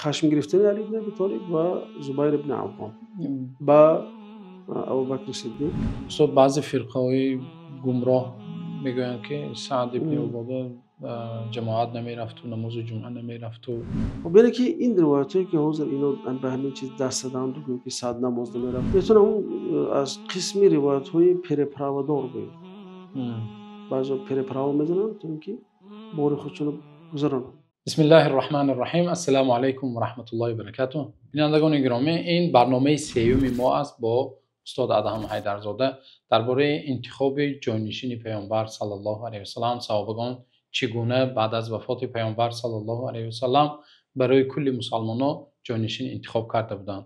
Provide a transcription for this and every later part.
Хашм гирифтани Алӣ ибни Абӣ Толиб ва Зубайр ибни Аввом ба Абӯбакри Сиддиқ. Устод, баъзе фирқаҳои гумроҳ мегӯянд, ки Саъд ибни Убода ба ҷамоат намерафт ва намози ҷумъа намерафт. Хуб, бубинед, ки ин ривоятҳое, ки ҳозир инҳо ба ҳамин чиз даст заданд ва гуфтанд, ки Саъд намоз намерафт, метавон аз қисми ривоятҳои переправадор буд. Баъзеҳо переправа мезананд, то инки бори худашонро гузаронанд. Бисмиллаҳир-раҳмонир-раҳим. Ассалому алайкум ва раҳматуллоҳи ва баракотуҳ. Бинандагони гиромӣ, ин барномаи сеюми мо аст бо устод Адҳам Ҳайдарзода дар бораи интихоби ҷойнишини Паёмбар саллаллоҳу алайҳи васаллам, саҳобагон чӣ гуна баъд аз вафоти Паёмбар саллаллоҳу алайҳи васаллам барои кулли мусулмонон ҷойнишин интихоб карда буданд.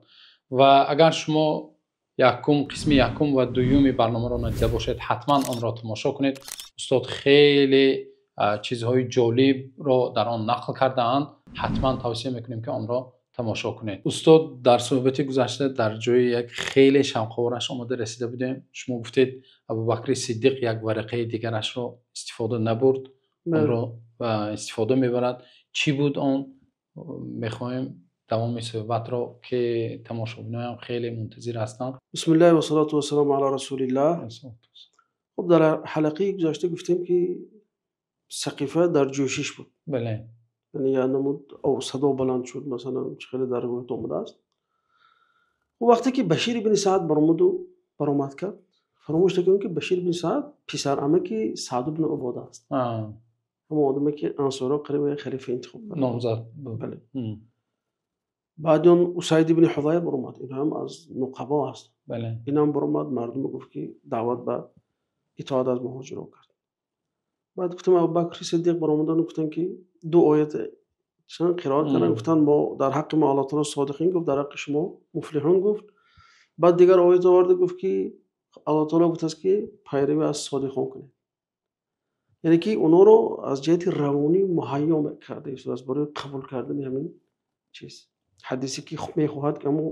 Ва агар шумо якум, қисми якум ва дуюми барномаро надида бошед, ҳатман онро тамошо кунед. Устод хеле чизҳои ҷолибро дар он нақл кардаанд. Ҳатман тавсия мекунем, ки онро тамошо кунед. Устод, дар суҳбати гузашта дар ҷои як хеле шавқовараш омада расида будем. Шумо гуфтед, Абӯбакри Сиддиқ як варақаи дигарашро истифода набурд, онро истифода мебарад. Чӣ буд он? Мехоҳем давоми суҳбатро, ки тамошобинон хеле мунтазир ҳастанд. Бисмиллаҳ вассалоту вассалому ало расулиллаҳ. Хуб, дар ҳалқаи гузашта гуфтем, ки Сақифа дар ҷӯшиш буд. Яъне як намуд садо баланд шуд, масалан, чӣ хеле дар ривоят омадааст. Вақте ки Башир ибни Саъд баромад ва баромад кард, фаромӯш накунем, ки Башир ибни Саъд писарамаки Саъд ибни Убода аст. Ҳамон одаме, ки ансорҳо қариб як халифа интихоб карданд. Номзад буд. Бале. Баъд он Усайд ибни Ҳузайр баромад. Ин ҳам аз нуқабо аст. Ин ҳам баромад, мардумро гуфт, ки даъват ба итоат аз муҳоҷирон кард. Баъд гуфтам, Абӯбакри Сиддиқ баромаданд ва гуфтанд, ки ду оят чанд қироат карданд, гуфтанд, мо дар ҳаққи мо Аллоҳи таъоло содиқин гуфт, дар ҳаққи шумо муфлиҳун гуфт. Баъд дигар оят овард, гуфт, ки Аллоҳи таъоло гуфтааст, ки пайравӣ аз содиқон кунед. Яъне ки онҳоро аз ҷиҳати равонӣ муҳайё кардааст барои қабул кардани ҳамин чиз. Ҳадисе, ки мехоҳад, ки ҳамон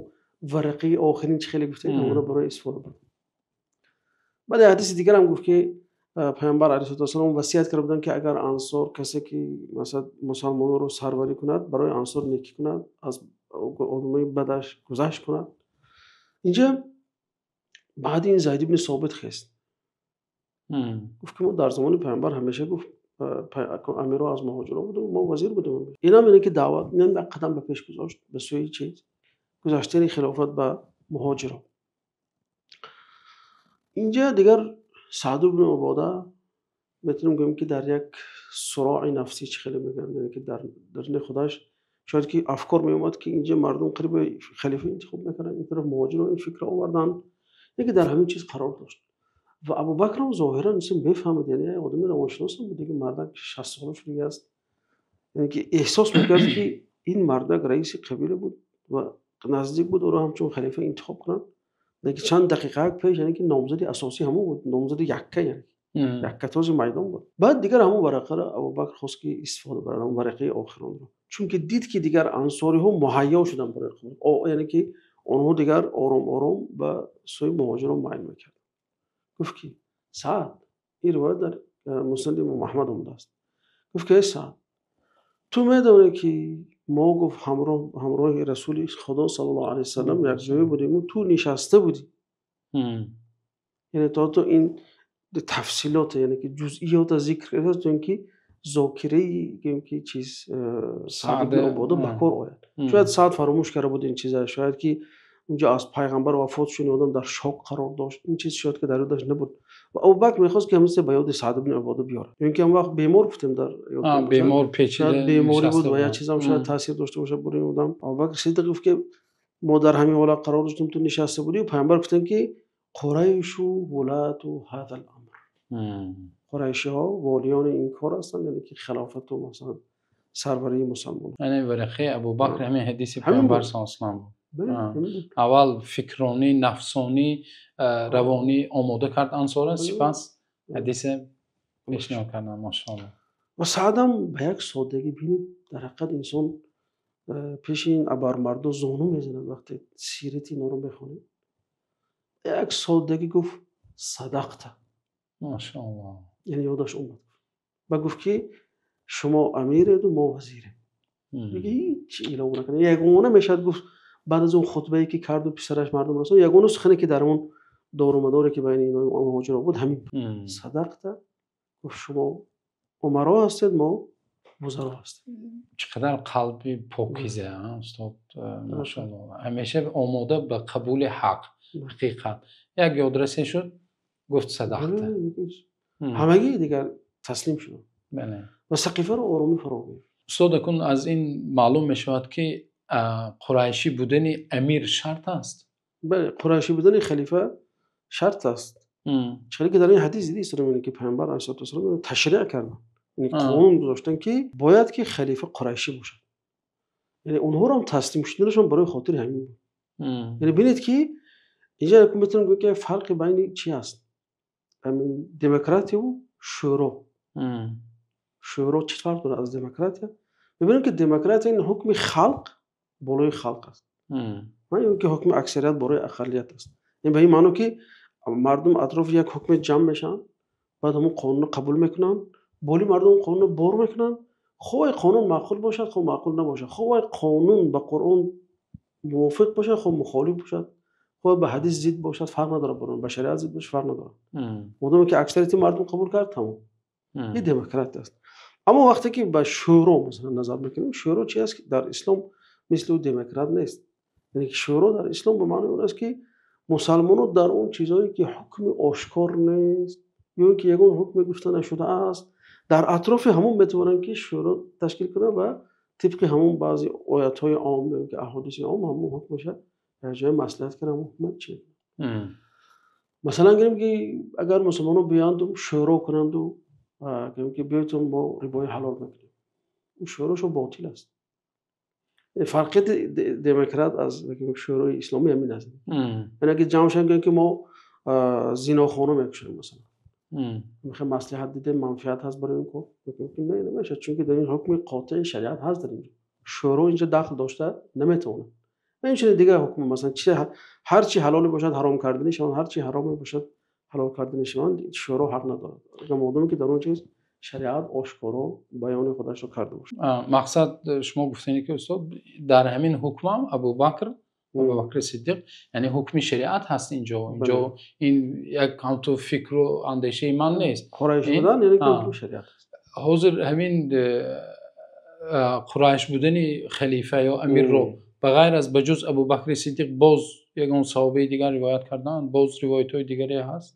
варақаи охирин, ки хеле гуфтем, онро барои истифода барад. Баъд як ҳадиси дигар ҳам гуфт, ки Паёмбар алайҳиссалом васият карда буданд, ки агар ансор касе, ки масалан мусулмононро сарварӣ кунад, барои ансор некӣ кунад, аз одамони бадаш гузашт кунад. Инҷо баъд ин Зайд ибни Собит хест. Гуфт, ки мо дар замони Паёмбар ҳамеша, гуфт, амирҳо аз муҳоҷирон будем, мо вазир будем. Ин ҳам ине, ки даъват, ин ҳам як қадам ба пеш гузошт ба сӯи чиз, гузаштани хилофат ба муҳоҷирон. Инҷо дигар Саъд ибни Убода метавонем гӯем, ки дар як сирои нафсӣ, чӣ хеле мегӯянд, яъне ки дар даруни худаш шояд ки афкор меомад, ки инҷо мардум қариб халифа интихоб мекунанд, ин тараф муҳоҷирон ин фикрро оварданд, яке дар ҳамин чиз қарор дошт. Ва Абӯбакр ҳам зоҳиран мисли мефаҳмид, яъне як одами равоншинос ҳам буд, дигар мардак 60 сола шуда аст. Яъне ки эҳсос мекард, ки ин мардак раиси қабила буд ва наздик буд ӯро ҳамчун халифа интихоб кунанд. Лекин чанд дақиқа пеш, яъне ки номзади асосӣ ҳамон буд, номзади якка, яъне яккатози майдон буд. Баъд дигар ҳамон варақаро Абӯбакр хост, ки истифода барад, ҳамон варақаи охиронро. Чунки дид, ки дигар ансориҳо муҳайё шуданд барои қабул. Яъне ки онҳо дигар ором ором ба сӯи муҳоҷирон майл мекарданд. Гуфт, ки Саъд, ин ривоят дар Муснади Имом Аҳмад омадааст. Гуфт, ки эй Саъд, ту медонӣ, ки мо, гуфт, ҳамроҳи Расули Худо саллаллоҳу алайҳи васаллам як ҷое будем ва ту нишаста будӣ. Яъне то ин тафсилот, яъне ки ҷузъиётро зикр кардааст, то инки зокираи ки чиз Саъд ибни Убода ба кор ояд. Шояд Саъд фаромӯш карда буд ин чизро, шояд ки онҷо аз Паёмбар вафот шуд, одам дар шок қарор дошт, ин чиз шояд ки дар ёдаш набуд. Ва Абӯбакр мехост, ки ҳамин чизро ба ёди Саъд ибни Убода биёрад. Чунки он вақт бемор гуфтем дар ёд. Бемор печида. Шояд беморӣ буд ва як чиз ҳам шояд таъсир дошта бошад бар ин одам. Абӯбакр Сиддиқ гуфт, ки мо дар ҳамин ҳолат қарор доштем, ту нишаста будӣ ва Паёмбар гуфтанд, ки қурайшу вулату ҳазал амр. Қурайшиҳо волиёни ин кор ҳастанд, яъне ки хилофат ва масалан сарварии мусулмонон. Яъне варақаи Абӯбакр ҳамин ҳадиси Паёмбар саллаллоҳу алайҳи васаллам буд. Бале. Аввал фикронӣ, нафсонӣ, равонӣ омода кард ансорро, сипас ҳадиса пешниҳод карданд, машааллоҳ. Ва Саъд ҳам ба як содагӣ, бинед, дар ҳақиқат инсон пеши ин абармардо зону мезанад, вақте сирати инҳоро мехонед. Як содагӣ гуфт: садақта. Машааллоҳ. Яъне ёдаш омад. Ва гуфт, ки шумо амиред ва мо вазирем. Дига ҳеҷ илова накард. Ягона мешавад гуфт баъд аз он хутбае ки кард ва писараш мардум расонд, ягона сухане ки дар он дору мадоре ки байни инҳо муҳоҷирон буд ҳамин буд. Садақта, гуфт шумо умаро ҳастед, мо вузаро ҳастем. Чӣ қадар қалби покиза, устод, машааллоҳ. Ҳамеша омода ба қабули ҳақ, ҳақиқат. Як ёдрасе шуд, гуфт садақта. Ҳамагӣ дигар таслим шуданд. Ва Сақифаро оромӣ фаро гирифт. Устод, акун аз ин маълум мешавад ки қурайшӣ будани амир шарт аст? Бале, қурайшӣ будани халифа шарт аст. Чаро ки дар ин ҳадис дидӣ, ки Паёмбар алайҳиссалоту вассалом ташриъ карданд. Яъне қонун гузоштанд ки бояд ки халифа қурайшӣ бошад. Яъне онҳоро ҳам таслим шуданашон барои хотири ҳамин буд. Яъне бинед ки инҷо метавонем бигӯем ки фарқи байни чӣ ҳаст? Ҳамин демократия ва шӯро. Шӯро чӣ фарқ дорад аз демократия? Мебинем ки демократия ин ҳукми халқ болои халқ аст. Ё инки ҳукми аксарият болои ақалият аст. Ин ба ин маъно ки мардум атрофи як ҳукме ҷамъ мешаванд, баъд ҳамон қонунро қабул мекунанд, болои мардум қонунро бор мекунанд. Хоҳ қонун маъқул бошад, хоҳ маъқул набошад, хоҳ қонун ба Қуръон мувофиқ бошад, хоҳ мухолиф бошад, хоҳ ба ҳадис зид бошад, фарқ надорад, ба шариат зид бошад, фарқ надорад. Одаме ки аксарияти мардум қабул кард, тамом. Ин демократия аст. Аммо вақте ки ба шӯро масалан назар мекунем, шӯро чӣ аст? Дар ислом мисли демократ нест. Яъне ки шӯро дар ислом ба маънои он аст ки мусулмонон дар он чизҳое ки ҳукми ошкор нест ё инки як ҳукме гуфта нашудааст, дар атрофи ҳамон метавонанд ки шӯро ташкил кунанд ва тибқи ҳамон баъзе оятҳои ом ё инки аҳодиси ом ҳамон ҳукмашро дар ҷои маслиҳат кунанд, ҳамон ҳукм чист. Масалан гирем ки агар мусулмонон биёянд ва шӯро кунанд ва гирем ки биёед мо рибои ҳалол мекунем, он шӯрошон ботил аст. Фарқияти демократ аз шӯрои исломӣ ҳамин аст. Яъне агар ҷамъ шаванд гӯянд ки мо зинохона мекушем масалан. Мехоҳем маслиҳат дидем, манфиат ҳаст барои ин кор. Мегӯем ки не, намешавад, чунки дар ин ҳукми қотеи шариат ҳаст дар инҷо. Шӯро инҷо дахл дошта наметавонад. Ва инчунин дигар ҳукм, масалан ҳар чи ҳалоле бошад ҳаром кардани шаванд, ҳар чи ҳароме бошад ҳалол кардани шаванд, шӯро ҳақ надорад. Модоме ки дар он чиз шариат ошкоро баёни худашро карда бошад. Мақсад шумо гуфтед ки устод дар ҳамин ҳукм ҳам Абӯбакр Сиддиқ, яъне ҳукми шариат ҳаст инҷо. Инҷо ин як ҳамту фикру андешаи ман нест. Қурайш будан яъне ки ҳукми шариат аст. Ҳозир ҳамин қурайш будани халифа ё амирро ба ғайр аз ба ҷуз Абӯбакр Сиддиқ боз ягон саҳобаи дигар ривоят карданд, боз ривоятҳои дигаре ҳаст?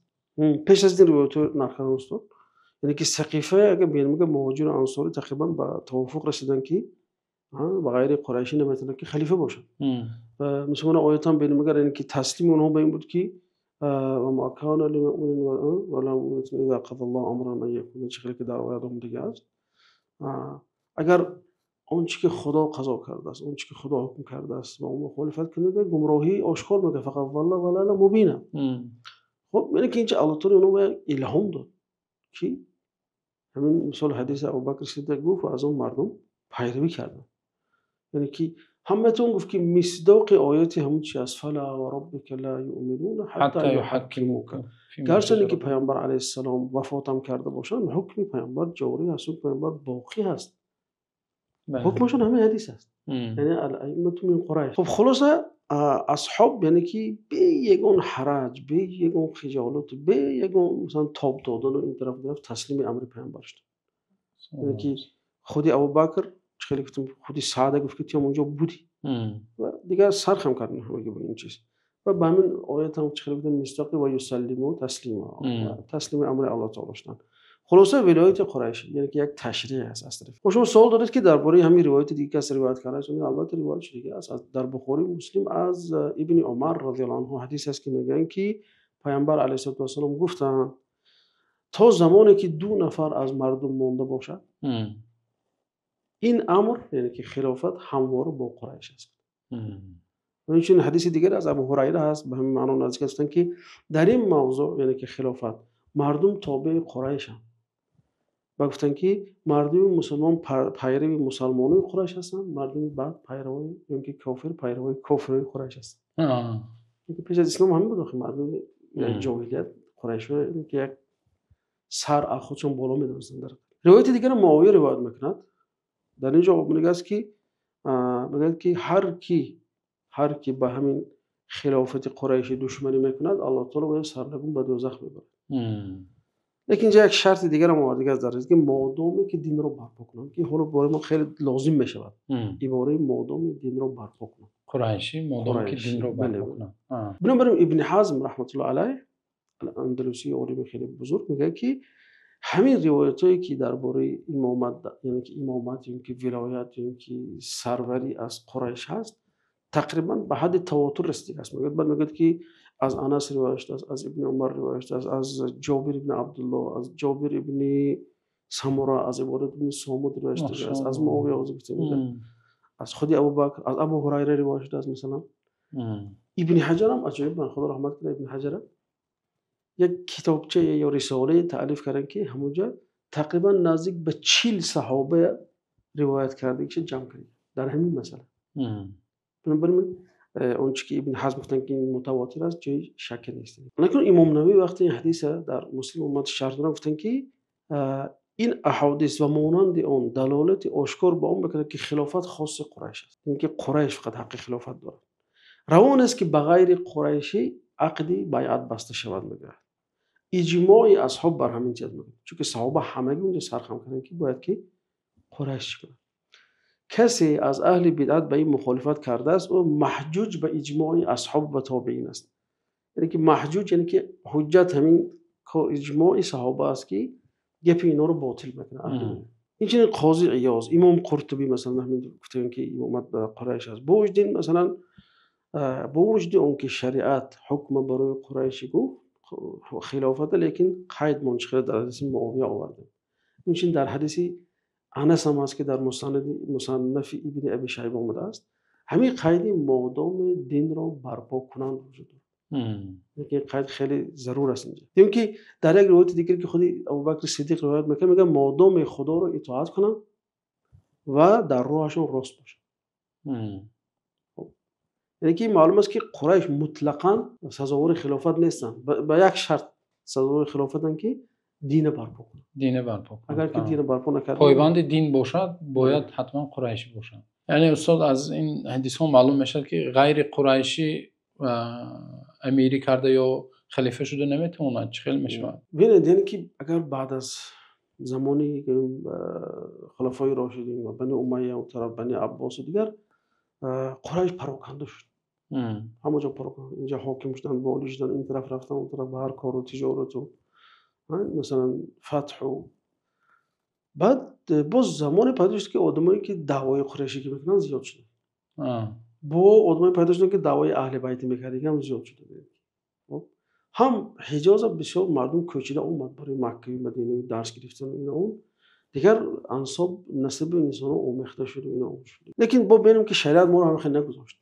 Пеш аз ин ривоятҳо нақл кардам устод. Яъне ки Сақифа агар бинем мегӯяд муҳоҷир ва ансорӣ тақрибан ба тавофуқ расиданд ки ба ғайри қурайшӣ наметавонанд ки халифа бошанд. Ва мусулмонон оят ҳам бинем мегӯяд яъне ки таслими онҳо ба ин буд ки ва ма кана лимуъминин ва ла муъминатин иза қазаллоҳу амран ан якуна, чӣ хеле ки дар оят ҳам дига аст. Агар он чӣ ки Худо қазо кардааст, он чӣ ки Худо ҳукм кардааст ва он мухолифат кунад, гумроҳии ошкор мекунад, фақат залла залалан мубина. Хуб, яъне ки инҷо Аллоҳ таъоло онҳо илҳом дод ки ҳамин мисол ҳадиси Абӯбакр Сиддиқ гуфт ва аз он мардум пайравӣ карданд. Яъне ки ҳамаатон гуфт ки мисдоқи ояти ҳамон чи аст, фала ва роббика ла юъминуна ҳатта юҳаккимука. Гарчанде ки Паёмбар алайҳиссалом вафот ҳам карда бошанд, ҳукми Паёмбар ҷорӣ аст, ҳукми Паёмбар боқӣ ҳаст. Ҳукмашон ҳамин ҳадис аст. Яъне ал-аиммату мин Қурайш. Хуб, хулоса асҳоб яъне ки бе ягон ҳараҷ, бе ягон хиҷолат, бе ягон масалан тоб додан ва ин тараф тараф таслими амри Паёмбар шуданд. Яъне ки худи Абӯбакр чӣ хеле гуфтем, худи Саъд гуфт ки ту ҳам онҷо будӣ. Ва дигар сар хам карданд ҳамагӣ ба ин чиз. Ва ба ҳамин оят ҳам чӣ хеле гуфтем мисдоқи ва юсаллиму таслима, таслими амри Аллоҳ таъоло шуданд. Хулоса вилояти Қурайш яъне ки як ташриъ аст аз тараф. Шумо савол доред ки дар бораи ҳамин ривояти дигар кас ривоят кардааст, албатта ривоят шуда аст. Дар Бухорӣ Муслим аз Ибни Умар розияллоҳу анҳу ҳадис аст ки мегӯянд ки Паёмбар алайҳиссалоту вассалом гуфтанд то замоне ки ду нафар аз мардум монда бошад, ин амр яъне ки хилофат ҳамвора бо Қурайш аст. Ва инчунин ҳадиси дигар аз Абу Ҳурайра ҳаст ба ҳамин маъно наздик ҳастанд ки дар ин мавзӯъ яъне ки хилофат мардум тобеи Қурайшанд. Ва гуфтанд ки мардуми мусулмон пайрави мусулмонони Қурайш ҳастанд, мардуми бад пайравони ё инки кофир пайравони кофирони Қурайш ҳастанд. Инки пеш аз ислом ҳамин буд, охе мардуми ҷоҳилият Қурайшҳо инки як сар аз худшон боло медонистанд. Дар ривояти дигар Муовия ривоят мекунад. Дар инҷо мегӯяд ки Мегӯяд ки ҳар ки ба ҳамин хилофати қурайшӣ душманӣ мекунад, Аллоҳ таъоло бояд сарнагун ба дӯзах мебарад. Лекин инҷо як шарти дигар ҳам овардааст дар ин ки модоме ки динро барпо кунанд, ки ҳоло барои мо хеле лозим мешавад. Иборати модоме динро барпо кунанд. Қурайшӣ модоме ки динро барпо кунанд. Бинобар ин Ибни Ҳазм раҳматуллоҳи алайҳи Андалусӣ, олими хеле бузург, мегӯяд ки ҳамин ривоятҳое ки дар бораи имомат, яъне ки имомат ё инки вилоят ё инки сарварӣ аз Қурайш ҳаст, тақрибан ба ҳадди тавотур расидааст. Мегӯяд, баъд мегӯяд ки аз Анас ривоят шудааст, аз Ибни Умар ривоят шудааст, аз Ҷобир ибни Абдуллоҳ, аз Ҷобир ибни Самура, аз Убода ибни Сомит ривоят шудааст, аз Муовия, аз худи Абӯбакр, аз Абӯ Ҳурайра ривоят шудааст масалан. Ибни Ҳаҷар ҳам аҷиб, ман Худо раҳмат кунад Ибни Ҳаҷар, як китобча ё рисолае таълиф карданд ки ҳамонҷо тақрибан наздик ба 40 саҳоба ривоят карда ки ҷамъ карданд дар ҳамин масъала. Бинобар ин он чи ки Ибни Ҳазм гуфтанд ки мутавотир аст, ҷои шак нест. Лекин Имом Нававӣ вақте ин ҳадисро дар Муслим омад шарҳ доданд, гуфтанд ки ин аҳодис ва монанди он далолати ошкор ба он мекунад ки хилофат хоси Қурайш аст. Инки Қурайш фақат ҳаққи хилофат дорад. Равон аст ки ба ғайри қурайшӣ ақди байъат баста шавад, мегӯяд. Иҷмои асҳоб бар ҳамин чиз мегӯяд. Чунки саҳоба ҳамагӣ онҷо сархам карданд ки бояд ки Қурайш кунад. Касе аз аҳли бидъат ба ин мухолифат кардааст, ӯ маҳҷуҷ ба иҷмои асҳоб ва тобеин аст. Яъне ки маҳҷуҷ, яъне ки ҳуҷҷат ҳамин иҷмои саҳоба аст ки гапи инҳоро ботил мекунад. Инчунин Қози Иёз, Имом Қуртубӣ масалан ҳамин гуфтанд ки имомат ба Қурайш аст. Бо вуҷуди ин масалан бо вуҷуди он ки шариат ҳукм барои Қурайшӣ гуфт хилофат, лекин қайд монд ки дар ҳадиси Муовия оварданд. Инчунин дар ҳадиси Анас ҳам аст ки дар Мусаннафи Ибни Абӣ Шайба омадааст. Ҳамин қайди модоми динро барпо кунанд вуҷуд дорад. Лекин қайд хеле зарур аст инҷо. Инки дар як ривояти дигар ки худи Абӯбакр Сиддиқ ривоят мекунад, мегӯяд модоми Худоро итоат кунанд ва дар роҳашон рост бошанд. Яъне ки маълум аст ки Қурайш мутлақан сазовори хилофат нестанд. Ба як шарт сазовори хилофатанд ки динро барпо кунанд. Динро барпо кунанд. Агар ки динро барпо накард, пойбанди дин бошад, бояд ҳатман қурайшӣ бошад. Яъне устод, аз ин ҳадисҳо маълум мешавад ки ғайри қурайшӣ амирӣ карда ё халифа шуда наметавонад. Чӣ хел мешавад? Бинед, яъне ки агар баъд аз замони хулафои рошидин ва Бани Умайя ва тараф Бани Аббос ва дигар Қурайш пароканда шуд. Ҳама ҷо пароканда. Инҷо ҳоким шуданд, волӣ шуданд, ин тараф рафтанд, он тараф ба ҳар кору тиҷорат ва масалан фатҳ. Баъд боз замоне пайдо шуд ки одамое ки даъвои қурайшӣ мекунанд зиёд шуданд. Бо одамое пайдо шуданд ки даъвои аҳли байт мекарданд ҳам зиёд шуданд. Ҳам Ҳиҷоза бисёр мардум кӯчида омад барои Макка ва Мадина дарс гирифтан ва ина он. Дигар ансоб насаби инсонҳо омехта шуд ва ина он шуд. Лекин бо бинем ки шариат моро ҳамин хел нагузошт.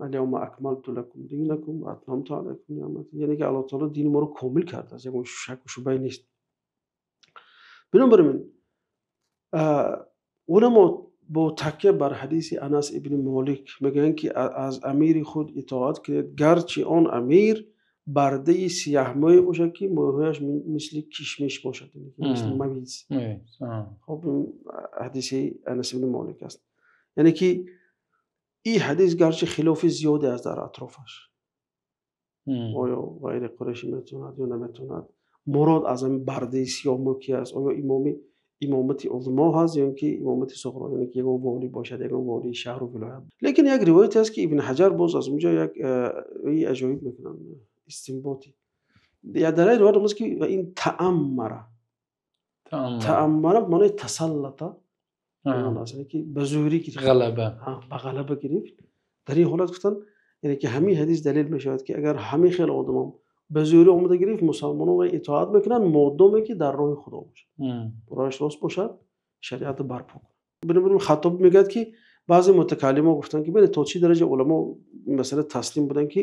Аляавма акмалту лакум динакум ва атмамту алайкум ниъмати. Яъне ки Аллоҳ таъоло дини моро комил кардааст, ягон шакку шубҳае нест. Бинобар ин уламо бо такя бар ҳадиси Анас ибни Молик мегӯянд ки аз амири худ итоат кунед, гарчи он амир бардаи сияҳмӯе бошад ки мӯйҳояш мисли кишмиш бошад, мисли мавиз. Хоб, ҳадиси Анас ибни Молик аст. Яъне ки ин ҳадис гарчи хилофи зиёде аст дар атрофаш, оё ғайри қурайшӣ метавонад ё наметавонад, мурод аз ҳамин бардаи сиёҳмӯ ки аст, оё имомати узмо ҳаст ё инки имомати суғро, яъне ки ягон волӣ бошад, ягон волии шаҳру вилоят. Лекин як ривояте ҳаст ки Ибни Ҳаҷар боз аз онҷо як аҷоиб мекунанд, истинботи. Дар як ривоят омадааст ки ин тааммара. Тааммара маънои тасаллата, яъне ки ба зӯрӣ гирифт. Ғалаба. Ба ғалаба гирифт. Дар ин ҳолат гуфтанд, яъне ки ҳамин ҳадис далел мешавад ки агар ҳамин хел одамон ба зӯрӣ омада гирифт, мусалмонон ва итоат мекунанд, модоме ки дар роҳи Худо бошад. Роҳаш рост бошад, шариатро барпо кунад. Бинобар ин Хаттоб мегӯяд ки баъзе мутакаллимон гуфтанд ки бинед то чӣ дараҷа уламо масъала таслим буданд ки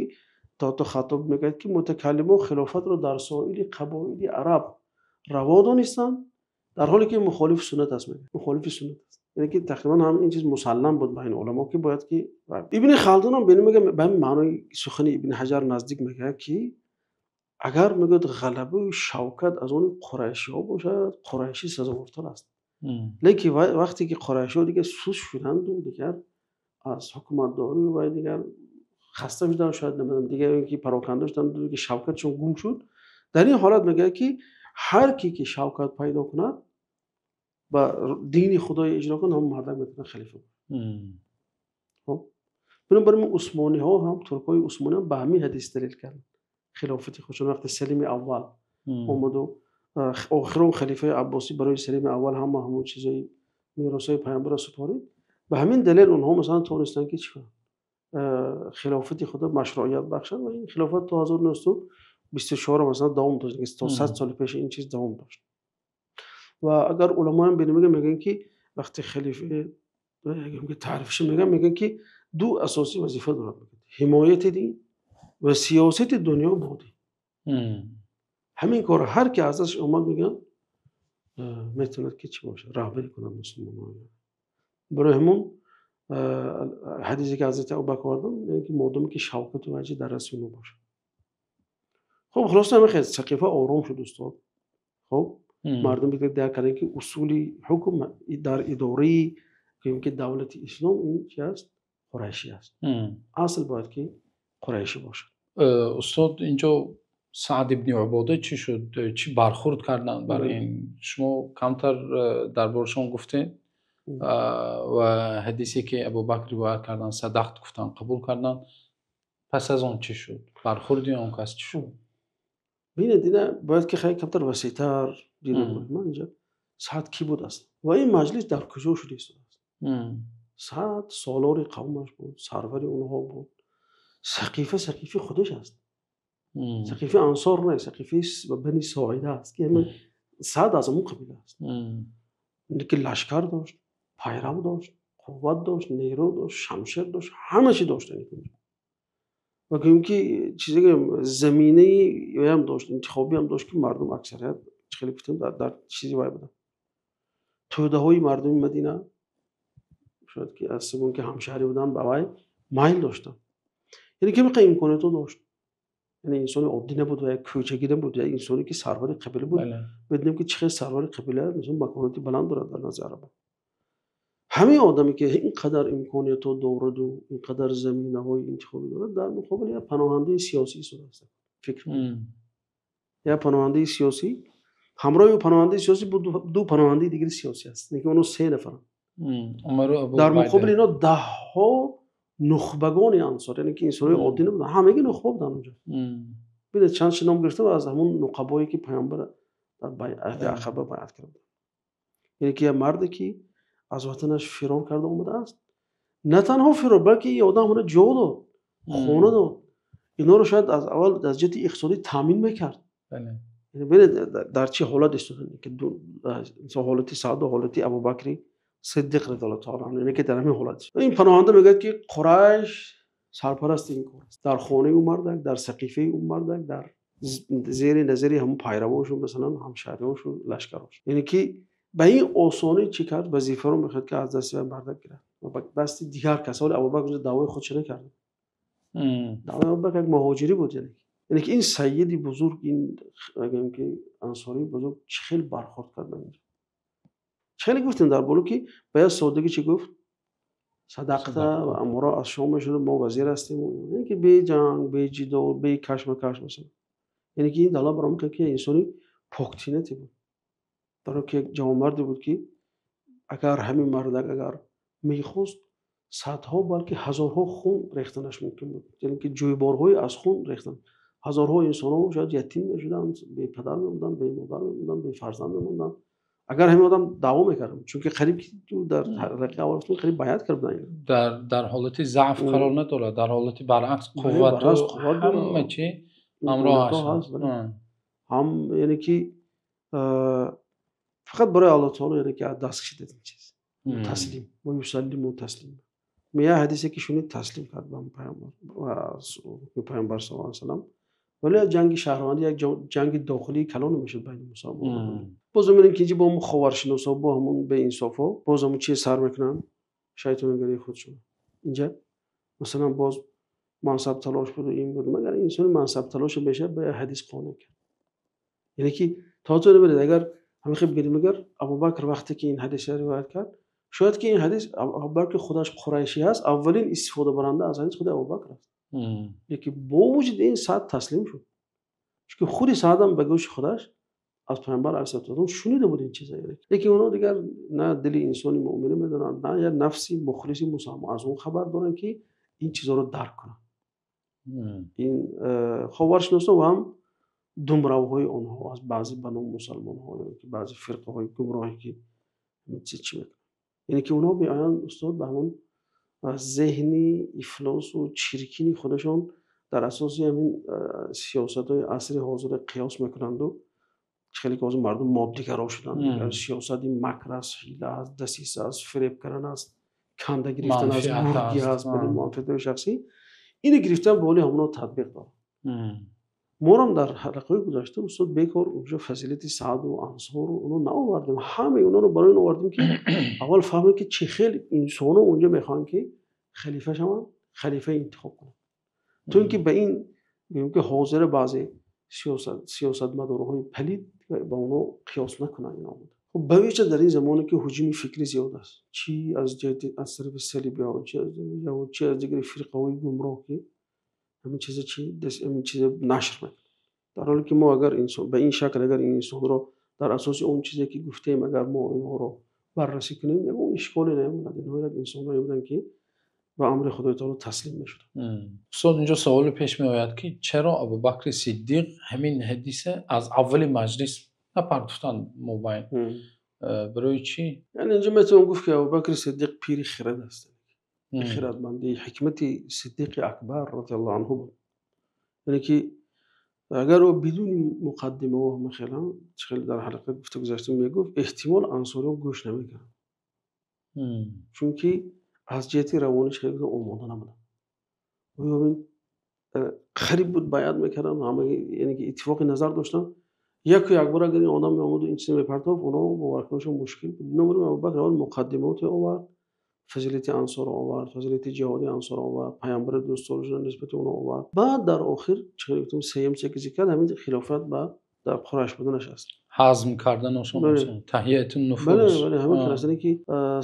то Хаттоб мегӯяд ки мутакаллимон хилофатро дар соили қабоили араб раво донистанд, дар ҳоле ки мухолифи суннат аст, мегӯяд. Мухолифи суннат аст. Яъне ки тақрибан ҳам ин чиз мусаллам буд байни уламо ки бояд ки Ибни Халдун ҳам мегӯяд ба ҳамин маънои сухани Ибни Ҳаҷар наздик мегӯяд ки агар мегӯяд ғалабаю шавкат аз они қурайшиҳо бошад, қурайшӣ сазовортар аст. Лекин вақте ки қурайшиҳо дигар суст шуданд ва дигар аз ҳукуматдорӣ ва дигар хаста шуданд, шояд намедонам дигар инки пароканда шуданд, ки шавкатшон гум шуд. Дар ин ҳолат мегӯяд ки ҳар ки ки шавкат пайдо кунад ба дини Худо иҷро кунад, ҳамон мардак метавонад халифа бошад. Хуб, бинобар ин усмониҳо ҳам, туркҳои усмонӣ ҳам ба ҳамин ҳадис далел карданд хилофати худашон. Вақте Салими аввал омад ва охирин халифаи аббосӣ барои Салими аввал ҳама ҳамон чизҳои меросҳои паёмбарро супорид, ба ҳамин далел онҳо масалан тавонистанд ки чӣ кунанд? Хилофати худро машруият бахшанд ва ин хилофат то 1924 масалан давом дошт, то 100 сол пеш ин чиз давом дошт. Ва агар уламо ҳам бинем, мегӯянд ки вақте халифа таърифаш мегӯянд, мегӯянд ки ду асосӣ вазифа дорад: ҳимояти дин ва сиёсати дунё бо дин. Ҳамин кор ҳар ки аз дасташ омад, мегӯянд метавонад ки чӣ бошад, роҳбарӣ кунад мусулмононро. Барои ҳамон ҳадисе ки ҳазрати Абӯбакр оварданд, яъне ки модоме ки шавкат ва ваҷҳ дар дасти онҳо бошад. Хуб, хулоса ҳамин хел сақифа ором шуд, устод. Хуб, мардум дигар дарк карданд ки усули ҳукм дар идораи ки давлати ислом ин чӣ аст? Қурайшӣ аст. Асл бояд ки қурайшӣ бошад. Устод, инҷо Саъд ибни Убода чӣ шуд? Чӣ бархӯрд карданд барои ин? Шумо камтар дар борашон гуфтед ва ҳадисе ки Абӯбакр ривоят карданд, садақат гуфтанд, қабул карданд. Пас аз он чӣ шуд? Бархӯрди он кас чӣ шуд? Бинед, ина бояд ки хеле камтар васеътар дида буд. Ман инҷо Саъд кӣ буд асло? Ва ин маҷлис дар куҷо шудааст? Саъд солори қавмаш буд, сарвари онҳо буд. Сақифа сақифаи худаш аст. Сақифаи Ансор не, сақифаи Бани Соида аст ки Саъд аз он қабила аст. Ки лашкар дошт, пайрав дошт, қувват дошт, нерӯ дошт, шамшер дошт, ҳама чиз дошт. Ва гӯем ки чизе заминае ҳам дошт, интихобӣ ҳам дошт ки мардум аксарият хеле гуфтем дар чизе вай буданд. Тӯдаҳои мардуми Мадина шояд ки аз он ки ҳамшаҳрӣ буданд ба вай майл доштанд. Яъне ки инқадар имкониятҳо дошт. Яъне инсони оддӣ набуд ва як кӯчагӣ набуд, як инсоне ки сарвари қабила буд. Медонем ки чӣ хел сарвари қабила масалан маконати баланд дорад дар назди араб. Ҳамин одаме ки инқадар имкониятҳо дорад ва инқадар заминаҳои интихобӣ дорад, дар муқобил як паноҳандаи сиёсӣ истодааст. Фикр кунед. Як паноҳандаи сиёсӣ, ҳамроҳи ӯ паноҳандаи сиёсӣ буд, ду паноҳандаи дигари сиёсӣ аст. Яъне онҳо се нафаранд. Дар муқобили инҳо даҳҳо нухбагони ансор, яъне ки инсонҳои оддӣ набуданд, ҳамагӣ нухба буданд онҷо. Бинед чанд чи ном гирифтам аз ҳамон нуқабое ки паёмбар дар аҳди Ақаба байъат карда буд. Яъне ки як марде ки аз ватанаш фирор карда омадааст, на танҳо фирор, балки ин одам ҳамона ҷо дод, хона дод. Инҳоро шояд аз аввал аз ҷиҳати иқтисодӣ таъмин мекард. Бинед дар чӣ ҳолат истоданд, ки ҳолати Саъд ва ҳолати Абӯбакри Сиддиқ розияллоҳу таъоло анҳу, яъне ки дар ҳамин ҳолат. Ин паноҳанда мегӯяд ки Қурайш сарпарасти ин кор аст. Дар хонаи ӯ мардак, дар сақифаи ӯ мардак, дар зери назари ҳамон пайравошу масалан ҳамшаҳриёшу лашкарош. Яъне ки ба ин осонӣ чӣ кард? Вазифаро мехоҳад ки аз дасти вай мардак гирад ва ба дасти дигар кас. Ҳоло Абӯбакр даъвои худашро накард. Даъвои Абӯбакр як муҳоҷирӣ буд. Яъне ки ин саййиди бузург, ин мегӯем ки ансории бузург чӣ хел бархӯрд кард ба инҷо. Чӣ хеле гуфтем дар боло ки ба як содагӣ чӣ гуфт? Садақта ва амуро аз шумо мешуд, мо вазир ҳастем. Яъне ки бе ҷанг, бе ҷидол, бе кашмакаш масалан. Яъне ки ин далол бар он кард ки инсони поктинате буд. Дар ки як ҷавонмарде буд ки агар ҳамин мардак агар мехост садҳо балки ҳазорҳо хун рехтанаш мумкин буд. Яъне ки ҷӯйборҳои аз хун рехтан. Ҳазорҳо инсонҳо шояд ятим мешуданд, бепадар мемонданд, бемодар мемонданд, бефарзанд мемонданд. Агар ҳамин одам даъво мекард, чунки қариб дар ҳалқаи аввал гуфтем қариб байъат карда буданд. Дар ҳолати заъф қарор надорад, дар ҳолати баръакс қувват ва ҳама чӣ ҳамроҳ аст. Ҳам яъне ки фақат барои Аллоҳ таъоло яъне ки аз даст кашид ин чиз. Таслим ва юсаллиму таслима. Як ҳадисе ки шунид таслим кард ба паёмбар ва паёмбар саллаллоҳу алайҳи васаллам. Вале ҷанги шаҳрвандӣ як ҷанги дохилии калон мешуд байни мусулмонон. Боз мебинем ки инҷо бо ҳамон ховаршиносҳо, бо ҳамон беинсофҳо боз ҳамон чиз сар мекунанд, шайтонгарии худшон. Инҷо масалан боз мансабталош буд ва ин буд, магар инсони мансабталош мешавад ба як ҳадис қонеъ кард. Яъне ки то ту набинед агар Ҳамин хел бинем, агар Абубакр вақте ки ин ҳадисро ривоят кард, шояд ки ин ҳадис Абубакр худаш қурайшӣ аст, аввалин истифодабаранда аз ҳадис худи Абубакр аст. Лекин бо вуҷуди ин Саъд таслим шуд. Чун худи Саъд ҳам ба гӯши худаш аз Паёмбар алайҳиссалоту вассалом шунида буд ин чизҳоро. Лекин онҳо дигар на дили инсони мӯъминро медонанд, на як нафси мухлиси мусулмон аз он хабар доранд, ки ин чизҳоро дарк кунанд. Ин ховаршиносон ва ҳам думравҳои онҳо аз баъзе ба номи мусулмонҳо ё ки баъзе фирқаҳои гумроҳе ки ин чиз чӣ мекунанд. Яъне ки онҳо меоянд устод ба ҳамон зеҳни ифлос ва чиркини худашон дар асоси ҳамин сиёсатҳои асри ҳозир қиёс мекунанд ва хеле ки ҳозир мардум моддагаро шуданд. Сиёсат ин макр аст, ҳила аст, дасиса аст, фиреб кардан аст, канда гирифтан аст, гургӣ аст, манфиатҳои шахсӣ. Инро гирифтан ба ҳоли ҳамонҳо татбиқ дорад. Мо ҳам дар ҳалқаҳои гузашта устод бекор онҷо фазилати Саъд ва Ансор ва онҳо наовардем. Ҳамаи онҳоро барои ин овардем, ки аввал фаҳмем, ки чӣ хел инсонҳо онҷо мехоҳанд, ки халифа шаванд, халифа интихоб кунанд. То ин ки ба ин гӯем, ки ҳозира баъзе сиёсатмадорҳои палид ба онҳо қиёс накунанд. Инҳо хуб, ба вижа дар ин замоне ки ҳуҷуми фикрӣ зиёд аст, чӣ аз ҷиҳати аз тарафи салибиҳо, чӣ аз яҳуд, чӣ аз дигар фирқаҳои гумроҳ, ки ҳамин чиза чӣ ҳамин чиза нашр мекунад. Дар ҳоле ки мо агар инсон ба ин шакл, агар ин инсонро дар асоси он чизе ки гуфтем, агар мо инҳоро баррасӣ кунем, ягон ишколе намемонад. Инҳо як инсонҳое буданд, ки ба амри Худои таоло таслим мешуданд. Устод, инҷо саволе пеш меояд, ки чаро Абубакри Сиддиқ ҳамин ҳадиса аз аввали маҷлис напартофтанд мобайн? Барои чӣ? Яъне инҷо метавон гуфт, ки Абубакри Сиддиқ пири хирад аст. Хирадмандӣ, ҳикмати Сиддиқи Акбар розияллоҳу анҳу буд. Яъне ки агар ӯ бидуни муқаддимаҳо ҳама хеле дар ҳалқа гуфта гузаштем мегуфт, эҳтимол ансориҳо гӯш намекарданд. Чунки аз ҷиҳати равониш хеле омода набуданд. Қариб буд байъат мекарданд, ҳама яъне ки иттифоқи назар доштанд. Яку якбора агар ин одам меомад ва ин чизро мепартофт, онҳо бовар кунашон мушкил буд. Бинобар ин Абубакр аввал муқаддимоте овард, фазилати ансорро овард, фазилати ҷиҳоди ансорро овард, паёмбари дӯст доштан нисбати онҳо овард. Баъд дар охир чӣ гуфтем, сеюм чизе ки зикр кард, ҳамин хилофат ба дар Қурайш буданаш аст. ҳазм кардан осон, таҳияти нуфуз. Бале, бале, ҳамин аст, ки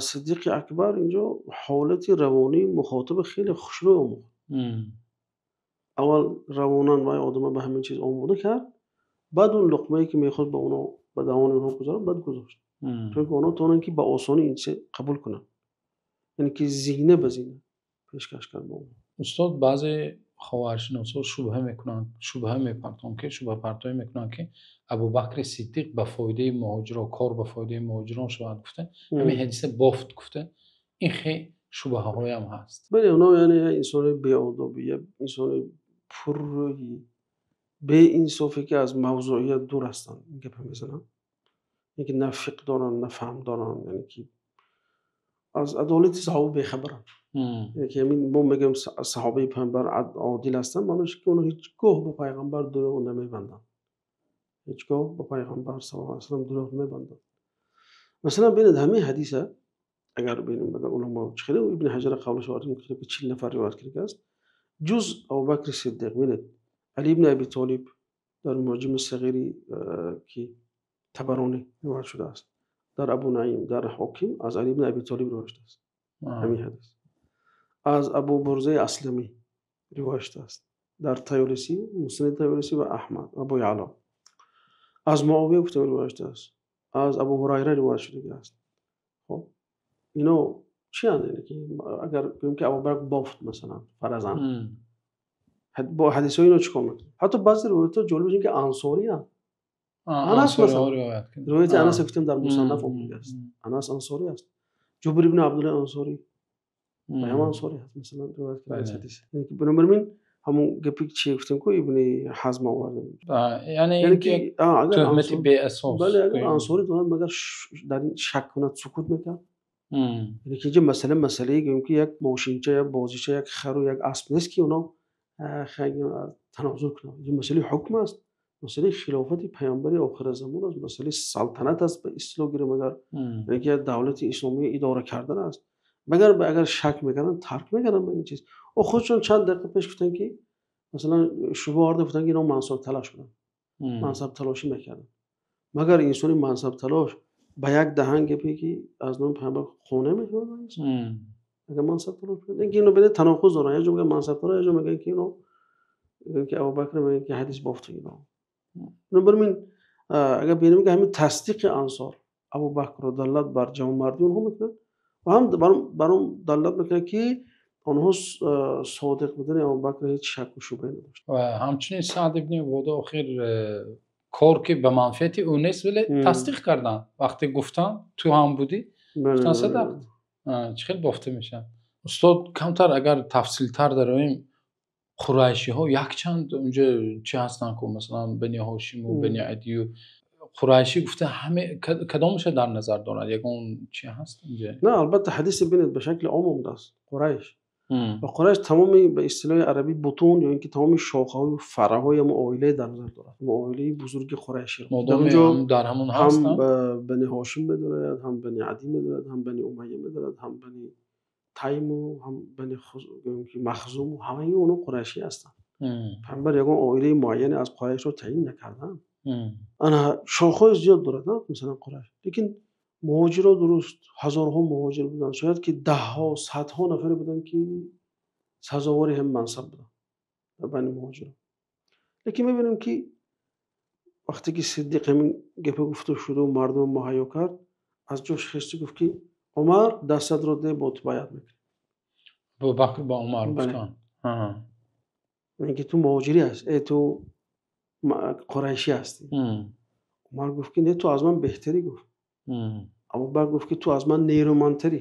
Сиддиқи Акбар инҷо ҳолати равонии мухотаба хеле хушрӯй омӯхт. Аввал равонан вай одама ба ҳамин чиз омода кард, баъд он луқмае ки мехост ба онҳо, ба даҳони онҳо гузорад, баъд гузошт. То ин ки онҳо тавонанд, ки ба осонӣ ин чиз қабул кунанд. Яъне ки зина ба зина пешкаш кард ба онҳо. Устод, баъзе ховаршиносҳо шубҳа мекунанд, шубҳа мепартонанд, ки шубҳапартоӣ мекунанд, ки Абубакри Сиддиқ ба фоидаи муҳоҷирон, кор ба фоидаи муҳоҷирон шавад гуфта, ҳамин ҳадиса бофт гуфта, ин хел шубҳаҳоям ҳаст. Бале, онҳо яъне як инсони беодобӣ, як инсони пуррӯйӣ, беинсофе, ки аз мавзӯият дур ҳастанд, ин гапа мезананд. Яъне ки на фиқҳ доранд, на фаҳм доранд, яъне ки аз адолати саҳоба бехабаранд. Яъне ки ҳамин мо мегӯем саҳобаи паёмбар одил ҳастанд, маъноаш ки онҳо ҳеҷ гоҳ ба пайғамбар дурӯғ намебанданд. Ҳеҷ гоҳ ба пайғамбар саллаллоҳу алайҳи васаллам дурӯғ намебанданд. Масалан, бинед, ҳамин ҳадиса агар бинем, агар уламо чӣ хеле Ибни Ҳаҷара қавлаш овардем, ки 40 нафар ривоят кардааст, ҷуз Абубакри Сиддиқ, бинед, Али ибни Аби Толиб дар Муъҷами Сағири, ки Табаронӣ ривоят шудааст, дар Абу Наим, дар Ҳоким аз Али ибни Аби Толиб ривоят шудааст ҳамин ҳадис. Аз Абу Бурзаи Асламӣ ривоят шудааст дар Таёлисӣ, Муснади Таёлисӣ ва Аҳмад, Абу Яъло. Аз Муовия гуфта ривоят шудааст, аз Абу Ҳурайра ривоят шудааст. Хоб, ино чӣ анд? Яъне ки агар гӯем, ки Абубакр бофт, масалан, фаразан, бо ҳадисҳои ино чӣ кор мекунад? Ҳатто баъзе ривоятҳо ҷолиб ки ансорианд. Анас масалан, ривояти Анас гуфтем, дар Мусаннаф омадааст. Анас ансорӣ аст. Ҷубир ибни Абдуллоҳ ансорӣ, ҳам ансорӣ аст, масалан, ривоят кардааст ҳадис. Яъне ки бинобар ин ҳамон гапе ки чӣ гуфтем, ку Ибни Ҳазм овардем. Яъне ки туҳмати беасос. Бале, агар ансорӣ донад, магар дар ин шак кунад, сукут мекард? Яъне ки инҷо масъала масъалае гӯем, ки як мошинча, як бозича, як хару як асп нест, ки онҳо танозул кунанд. Инҷо масъалаи ҳукм аст, масъалаи хилофати паёмбари охиразамон аст, масъалаи салтанат аст, ба истилоҳ гирем агар, яъне ки як давлати исломӣ идора кардан аст. Магар агар шак мекарданд, тарк мекарданд ба ин чиз? О, худшон чанд дақиқа пеш гуфтанд, ки масалан шубҳа оварда гуфтанд, ки инҳо мансабталаш буданд, мансабталошӣ мекарданд. Магар инсони мансабталош ба як даҳан гапе ки аз номи паёмбар хона мешавад? Агар мансабталош, инки инҳо байн танақуз доранд. Як ҷо мегӯянд мансабталош, як ҷо мегӯянд ки инҳо мегӯянд ки Абӯбакр мегӯянд ки ҳадис бофта инҳо. Бинобар ин агар бинем ки ҳамин тасдиқи Ансор Абӯбакрро далолат бар ҷавонмардии онҳо мекунад ва ҳам бар он далолат мекунад ки онҳо содиқ будани Абӯбакрро ҳеҷ шакку шубҳае надоштанд. Ва ҳамчунин Саъд ибн Убода охир кор ки ба манфиати ӯ нест, вале тасдиқ карданд. Вақте гуфтанд ту ҳам будӣ, гуфтанд садақт. Чӣ хел бофта мешавад? Устод, камтар агар тафсилтар дароем, қурайшиҳо якчанд онҷо чӣ ҳастанд ки масалан Бани Ҳошим ва Бани Адӣ ва қурайшӣ гуфта ҳама кадомашро дар назар доранд? Ягон чӣ ҳаст инҷо? Не, албатта ҳадис бинед ба шакли ом омадааст. Қурайш. Ва Қурайш тамоми ба истилоҳи арабӣ бутун ё инки тамоми шохаҳо ва фаръҳои ҳамон оила дар назар дорад. Ҳамон оилаи бузурги қурайширо. Модоме дар ҳамон ҳастанд. Ҳам Бани Ҳошим медорад, ҳам Бани Адӣ медорад, ҳам Бани Умайя медорад, ҳам Бани Тайм ва ҳам Бани Махзум, ҳамаи онҳо қурайшӣ ҳастанд. Паёмбар як оилаи муайяне аз Қурайшро таъйин накарданд. Шохаҳои зиёд дорад, масалан Қурайш. Лекин муҳоҷирон дуруст ҳазорҳо муҳоҷир буданд, шояд ки даҳҳо, садҳо нафар буданд ки сазовори ҳам мансаб буданд дар байни муҳоҷирон. Лекин мебинем ки вақте ки Сиддиқ ҳамин гапро гуфта шуд ва мардумро муҳайё кард, аз ҷояш хест гуфт ки Умар дастат ро деҳ, бо ту байъат мекунам. Абӯбакр ба Умар гуфтанд. Яъне ки ту муҳоҷирӣ ҳастӣ, ту қурайшӣ ҳастӣ. Умар гуфт ки не, ту аз ман беҳтарӣ гуфт. Абӯбакр гуфт ки ту аз ман нерӯмандтарӣ.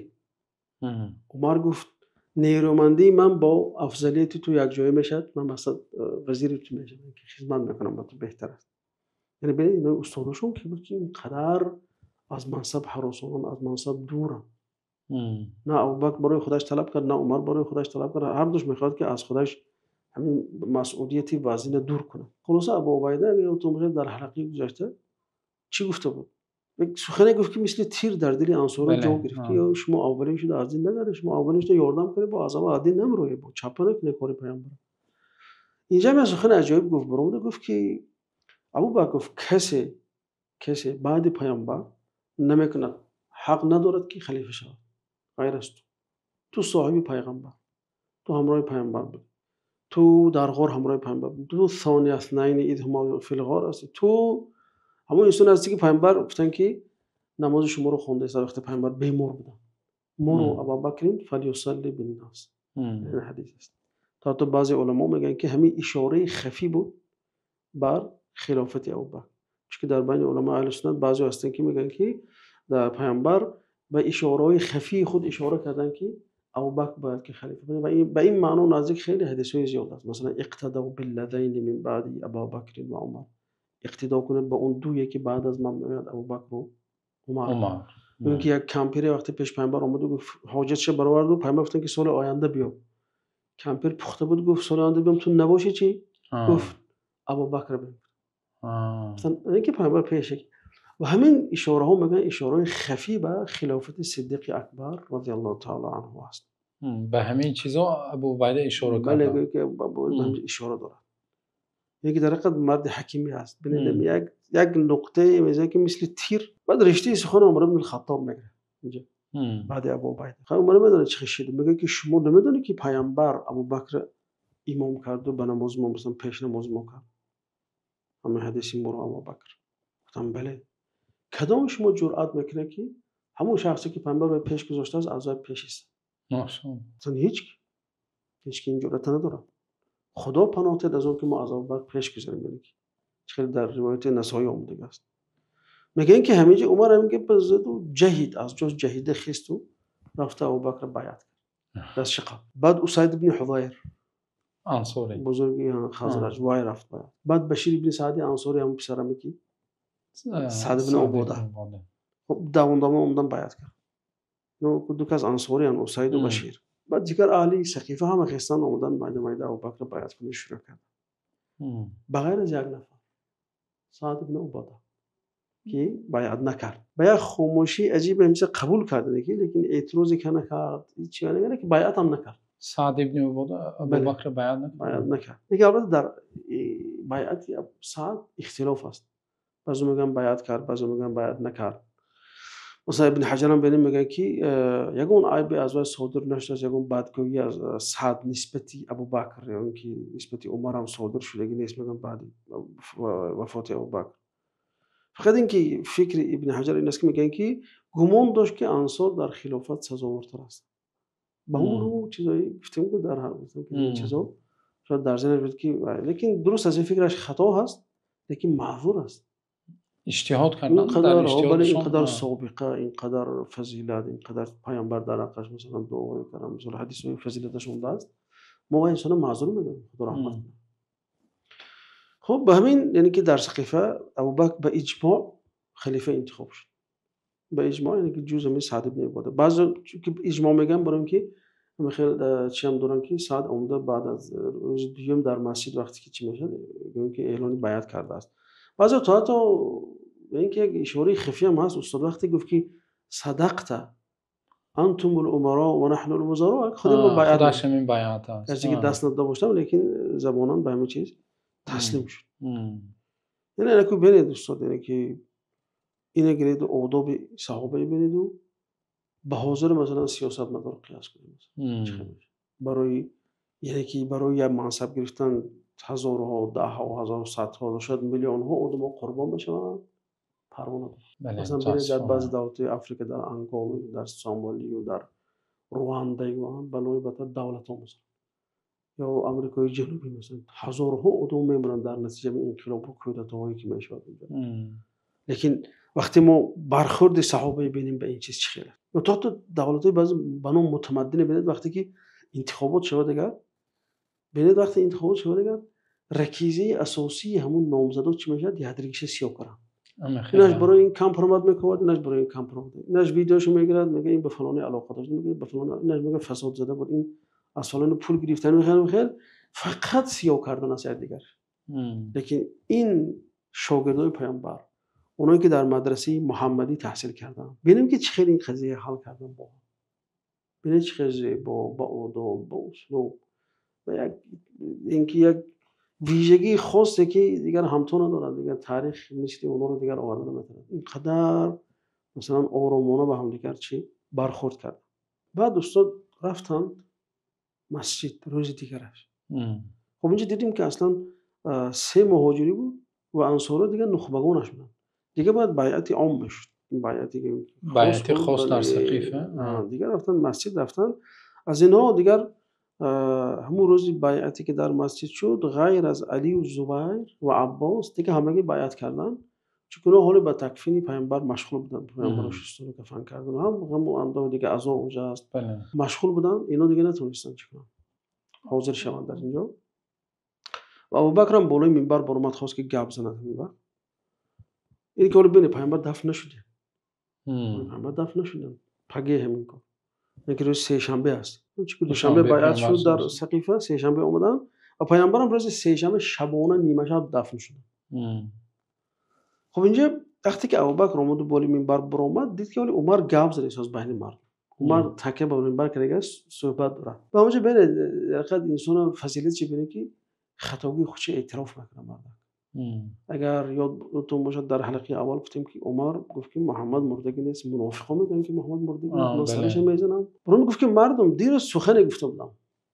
Умар гуфт нерӯмандии ман бо афзалияти ту як ҷой мешавад, ман масалан вазири ту мешавам, ки хидмат мекунам ба ту беҳтар аст. Яъне бибин инҳо устодашон ки буд ки инқадар аз мансаб ҳаросонанд, аз мансаб дуранд. На Абӯбакр барои худаш талаб кард, на Умар барои худаш талаб кард. Ҳар дӯяш мехост ки аз худаш ҳамин масъулияти вазинро дур кунад. Хулоса Абӯ Убайда агар ёдатон бошад дар ҳалқаи гузашта чӣ гуфта буд? Як сухане гуфт ки мисли тир дар дили Ансор ҷо гирифт ки шумо аввалин шуда аз дин нагардед, шумо аввалин шуда ёрдам кунед, бо аз аввал аз дин намеравед, бо чапа накунед кори паёмбар. Инҷо ҳам як сухани аҷоиб гуфт, баромада гуфт ки Абӯбакр гуфт касе баъди паёмбар намекунад, ҳақ надорад ки халифа шавад ғайр аз ту. Ту соҳиби паёмбар, ту ҳамроҳи паёмбар будӣ, ту дар ғор ҳамроҳи паёмбар будӣ, ту сонии иснайни из ҳумо фил ғор ҳастӣ, ту ҳамон инсон ҳастӣ ки паёмбар гуфтанд ки намози шуморо хондааст вақте паёмбар бемор буданд. Муру Абӯбакрин фалюсалли биннос. Ин ҳадис аст. То ҳатто баъзе уламо мегӯянд ки ҳамин ишораи хафӣ буд бар хилофати Абӯбакр. Чунки дар байни уламои аҳли суннат баъзе ҳастанд ки мегӯянд ки дар паёмбар ба ишораҳои хафии худ ишора карданд ки Абӯбакр бояд ки халифа бошад. Ва ба ин маъно наздик хеле ҳадисҳои зиёд аст. Масалан иқтадав биллазайни мин баъди Абӯбакр ва Умар. Иқтидо кунед ба он дуе ки баъд аз ман меояд, Абӯбакр ва Умар. Мегӯянд ки як кампире вақте пеши паёмбар омад ва гуфт ҳоҷаташро баровард ва паёмбар гуфтанд ки соли оянда биё. Кампир пухта буд, гуфт соли оянда биём ту набошӣ чӣ? Гуфт Абӯбакр биё. Гуфтанд ин ки паёмбар пеш ва ҳамин ишораҳо мегӯянд ишораҳои хафӣ ба хилофати Сиддиқи Акбар розияллоҳу таъоло анҳу аст. Ба ҳамин чизҳо Абӯ Убайда ишора кард. Бале, гӯяд ки ишора дорад. Яке дар ҳақиқат марди ҳакиме аст. Бинед як нуқтае мезанад ки мисли тир, баъд риштаи сухан Умар ибн ал-Хаттоб мегирад инҷо. Баъд Абӯ Убайда. Умар медонад чӣ шуд. Мегӯяд ки шумо намедонед ки паёмбар Абӯбакр имом кард ва ба намози мо масалан пеш намози мо кард. Ҳамин ҳадиси муру Абӯбакр. Гуфтам бале. Кадом шумо ҷуръат мекунад ки ҳамон шахсе ки паёмбар ба пеш гузоштааст аз ӯ пеш аст? Машааллоҳ. Масалан ҳеҷ ки ин ҷуръатро надорад. Худо паноҳ диҳад аз он ки мо аз Абӯбакр пеш гузарем. Яъне ки хеле дар ривояти Насоӣ омадааст аст. Мегӯянд ки ҳаминҷо Умар ҳамин гап зад ва ҷаҳид, аз ҷояш ҷаҳида хест ва рафта Абӯбакрро байъат кард. Даст шиқаб. Баъд Усайд ибн Ҳузайр Ансорӣ бузурги Хазраҷ вай рафт байъат. Баъд Башир ибн Саъд Ансорӣ ҳам писараме ки Саъд ибн Убода. Хуб давом давом омадан байъат кард. Ду кас Ансорӣ ан Усайд ва Башир. Баъд дигар аҳли Сақифа ҳама хестанд омадан майда майда Абӯбакрро байъат кунӣ шурӯъ карданд. Ба ғайр аз як нафар Саъд ибн Убода ки байъат накард. Ба як хомӯшии аҷиб ҳамеша қабул кард, лекин эътирозе ки накард, ҳеҷ чизе накард, ки байъат ҳам накард. Саъд ибн Убода Абӯбакрро байъат накард. Байъат накард. Лекин албатта дар байъати Саъд ихтилоф аст. Баъзе мегӯянд байъат кард, баъзе мегӯянд байъат накард. Масалан Ибни Ҳаҷар ҳам бинем мегӯяд ки ягон айбе аз вай содир нашудааст, ягон бадгӯйӣ аз Саъд нисбати Абубакр ё ин ки нисбати Умар ҳам содир шудагӣ нест, мегӯянд баъди вафоти Абубакр. Фақат ин ки фикри Ибни Ҳаҷар ин аст ки мегӯянд ки гумон дошт ки Ансор дар хилофат сазовортар аст. Ба ҳамон чизҳое гуфтем ки дар ҳар чизҳо шояд дар зеҳнаш буд ки, лекин дуруст аст, ин фикраш хато ҳаст, лекин маъзур аст. Иҷтиҳод кардан дар ин қадар собиқа, ин қадар фазилат, ин қадар паёмбар дар ҳаққаш масалан дуо кардан, масалан ҳадисҳои фазилаташ омадааст, мо ин инсонро маъзур медонем, Худо раҳмат кунад. Хуб, ба ҳамин яъне ки дар Сақифа Абубакр ба иҷмоъ халифа интихоб шуд. Ба иҷмоъ яъне ки ҷуз ҳамин Саъд ибни Убода. Баъзе чунки иҷмоъ мегӯянд барои инки хеле чӣ ҳам доранд ки Саъд омада баъд аз рӯзи дуюм дар масҷид вақте ки чӣ мешавад, мегӯянд ки эълони байъат кардааст. Баъзе то ҳатто инки як ишораи хафӣ ҳам ҳаст, устод вақте гуфт ки садақта антумул умаро ва наҳнул вузаро, худи мо байъат, худаш ҳамин байъат аст. Гарчи ки даст надода бошам, лекин забонан ба ҳамин чиз таслим шуд. Яъне инро бинед устод, яъне ки инро гиред одоби саҳоба бинед ва ба ҳозир масалан сиёсатмадор қиёс кунед. Барои яъне ки барои як мансаб гирифтан ҳазорҳо, даҳҳо ҳазор, садҳо, шояд миллионҳо одамҳо қурбон мешаванд, парво надоранд. Масалан бинед дар баъзе давлатҳои Африқо, дар Ангола, дар Сомали ва дар Руанда ва балои бадтар давлатҳо масалан ё Амрикои Ҷанубӣ масалан ҳазорҳо одам мемиранд дар натиҷаи инқилоб ва кудатоҳое ки мешавад. Лекин вақте мо бархӯрди саҳоба бинем ба ин чиз чӣ хел аст. Ё то ҳатто давлатҳои баъзе ба номи мутамаддин бинед вақте ки интихобот шавад дигар, бинед вақте интихобот шавад дигар, ракизаи асосии ҳамон номзадҳо чӣ мешавад? Якдигарша сиёҳ кунанд. Инаш барои ин компромат мекунад, инаш барои ин компромат. Инаш видеошо мегирад, мегӯяд ин ба фалонӣ алоқа дошт, мегӯяд ба фалонӣ, инаш мегӯяд фасод зада буд, ин аз фалонӣ пул гирифтан, мехел фақат сиёҳ кардан аст якдигар. Лекин ин шогирдони паёмбар, онҳое ки дар мадрасаи Муҳаммадӣ таҳсил карданд, бинем ки чӣ хел ин қазия ҳал карданд бо ҳам. Бинед чӣ хел зебо, ба одоб, ба услуб, ба як инки як вижагии хосе ки дигар ҳамто надорад, дигар таърих мисли онҳоро дигар оварда наметавонад. Инқадар масалан оромона ба ҳамдигар чӣ бархӯрд кард. Баъд устод рафтанд масҷид рӯзи дигараш. Хуб инҷо дидем ки аслан се муҳоҷирӣ буд ва ансорҳо дигар нухбагонаш буданд. Дигар бояд байъати ом мешуд. Байъати хос дар Сақифа. Дигар рафтанд масҷид рафтанд. Аз инҳо дигар ҳамон рӯзи байъате ки дар масҷид шуд, ғайр аз Алӣ ва Зубайр ва Аббос дигар ҳамагӣ байъат карданд. Чун онҳо ҳоло ба такфини паёмбар машғул буданд. Паёмбарро шустан ва кафан кардан ҳам ҳамон андоҳ дигар азо онҷо аст. Машғул буданд, инҳо дигар натавонистанд чӣ кунанд, ҳозир шаванд дар инҷо. Ва Абубакр ҳам болои минбар баромад, хост ки гап занад ҳамин вақт. Ин ки ҳоло бинед паёмбар дафн нашуда. Паёмбар дафн нашуданд. Пагӣ ҳамин кор. Ин ки рӯзи сешанбе аст. Чунки душанбе байъат шуд дар Сақифа, сешанбе омаданд ва паёмбарам рӯзи сешанбе шабона нимашаб дафн шуданд. Хуб инҷо вақте ки Абубакр омад ва болои минбар баромад, дид ки ҳоло Умар гап зада аст байни мардум. Умар такя ба минбар карда суҳбат дорад. Ва онҷо бинед ҳақиқат инсона фазилат чӣ бинед ки хатогии худро эътироф мекунад мардак. Агар ёдтон бошад дар ҳалқаи аввал гуфтем ки Умар гуфт ки Муҳаммад мурдагӣ нест, мунофиқон мегӯянд ки Муҳаммад мурдагӣ нест, ман сарашро мезанам. Баром гуфт ки мардум дирӯз сухане гуфта будам,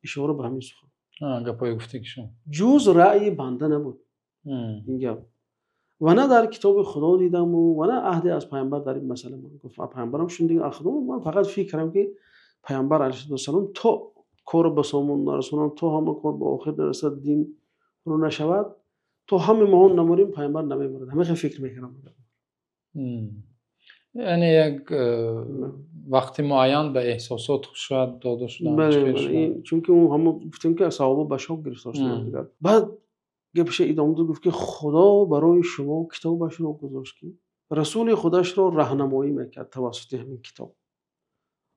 ишора ба ҳамин сухан. Гапҳое гуфте ки шумо. Ҷуз раъйи банда набуд ин гап. Ва на дар китоби Худо дидам ва на аҳде аз паёмбар дар ин масъала. Ман гуфт паёмбарам шунида аз Худо, ман фақат фикр кардам ки паёмбар алайҳиссалом то корро ба сомон нарасонам, то ҳама кор ба охир нарасад, дин рӯ нашавад, то ҳама моҳон намурем, паёмбар намемурад. Ҳама хел фикр мекардам. Яъне як вақти муайян ба эҳсосот шояд дода шуданд. Бале, чунки ҳамон гуфтем ки саҳоба ба шок гирифтор шуданд дигар. Баъд гапша идома дод, гуфт ки Худо барои шумо китобашро гузошт ки расули худашро раҳнамоӣ мекард тавассути ҳамин китоб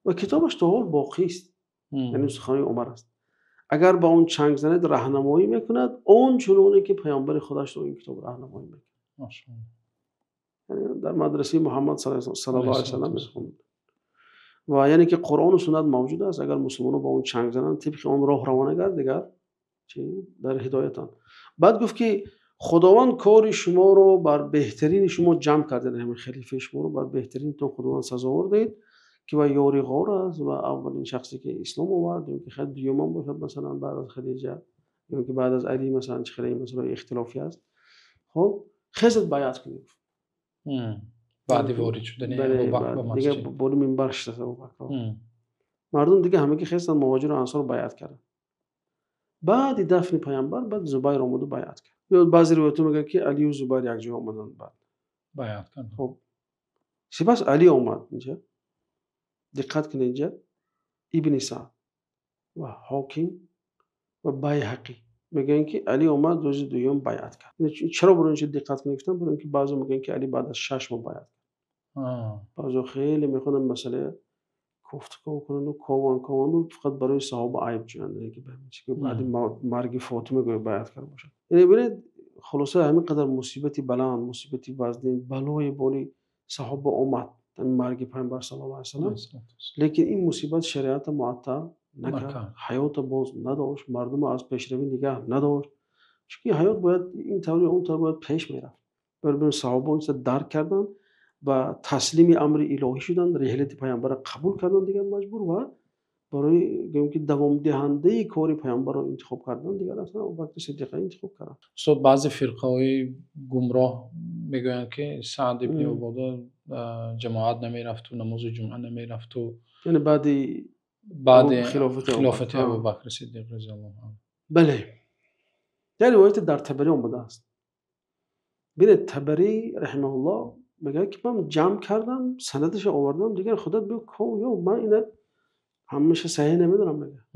ва китобаш то ҳол боқист. Яъне сухани Умар аст. Агар ба он чанг занед раҳнамоӣ мекунад он чуноне ки паёмбари худашро ин китоб раҳнамоӣ мекард. Яъне дар мадрасаи Муҳаммад саллаллоҳу алайҳи васаллам мехонд. Ва яъне ки Қуръону суннат мавҷуд аст, агар мусулмонон ба он чанг зананд, тибқи он роҳ равона гарданд, дигар чӣ дар ҳидоятанд. Баъд гуфт ки Худованд кори шуморо бар беҳтарини шумо ҷамъ кард, яъне ҳамин халифаи шуморо бар беҳтаринатон Худованд сазовор дид, ки ва ёри ғор аст ва аввалин шахсе ки ислом овард, ё инки худ дуюм ҳам бошад, масалан баъд аз Хадича, ё инки баъд аз Алӣ, масалан чӣ хеле ин масъала ихтилофӣ аст. Хуб, хезад байъат кунед. Баъд ворид шудани Абӯбакр ба масҷид. Дигар болои минбар нишаста Абӯбакр. Мардум дигар ҳама ки хестанд, муҳоҷир ва ансор байъат карданд. Баъд дафни паёмбар, баъд Зубайр омад ва байъат кард. Баъзе ривоятҳо мегӯянд ки Алӣ ва Зубайр як ҷо омаданд баъд. Байъат карданд. Хуб. Сипас Алӣ омад инҷо. Диққат кунед инҷо. Ибни Саъд ва Ҳоким ва Байҳақӣ мегӯянд ки Алӣ омад рӯзи дуюм байъат кард. Чаро барои инҷо диққат кунед гуфтам? Барои инки баъзеҳо мегӯянд ки Алӣ баъд аз 6 моҳ байъат кард. Баъзеҳо хеле мехоҳанд масъала кофтуков кунанд ва кованд ва фақат барои саҳоба айб ҷӯянд, ки баъд марги Фотима гӯё байъат карда бошад. Яъне бибинед, хулоса ҳамин қадар мусибати баланд, мусибати вазнин, балои болои саҳоба омад, ҳамин марги Паёмбар саллаллоҳу алайҳи васаллам. Лекин ин мусибат шариатро муаттал накард, ҳаётро боз надошт, мардумро аз пешравӣ нигаҳ надошт. Чунки ҳаёт бояд ин тавр ё он тавр бояд пеш мерафт. Барои саҳоба он чизро дарк карданд ва таслими амри илоҳӣ шуданд, раҳлати Паёмбарро қабул карданд, дигар маҷбур ва барои инки давомдиҳандаи кори Паёмбарро интихоб карданд, дигар асло Абӯбакр Сиддиқро интихоб карданд. Устод, баъзе фирқаҳои гумроҳ мегӯянд ки Саъд ибни Убода ҷамоат намерафт ва намози ҷумъа намерафт ва яъне баъд хилофати Абӯбакр Сиддиқ розияллоҳу анҳу. Бале. Як ривоят дар Табарӣ омадааст. Бубинед, Табарӣ раҳимаҳуллоҳ мегӯяд ки ман ҷамъ кардам, санадашро овардам, дигар худат бигӯ ку ё ман инро ҳамеша саҳеҳ намедонам мегӯяд.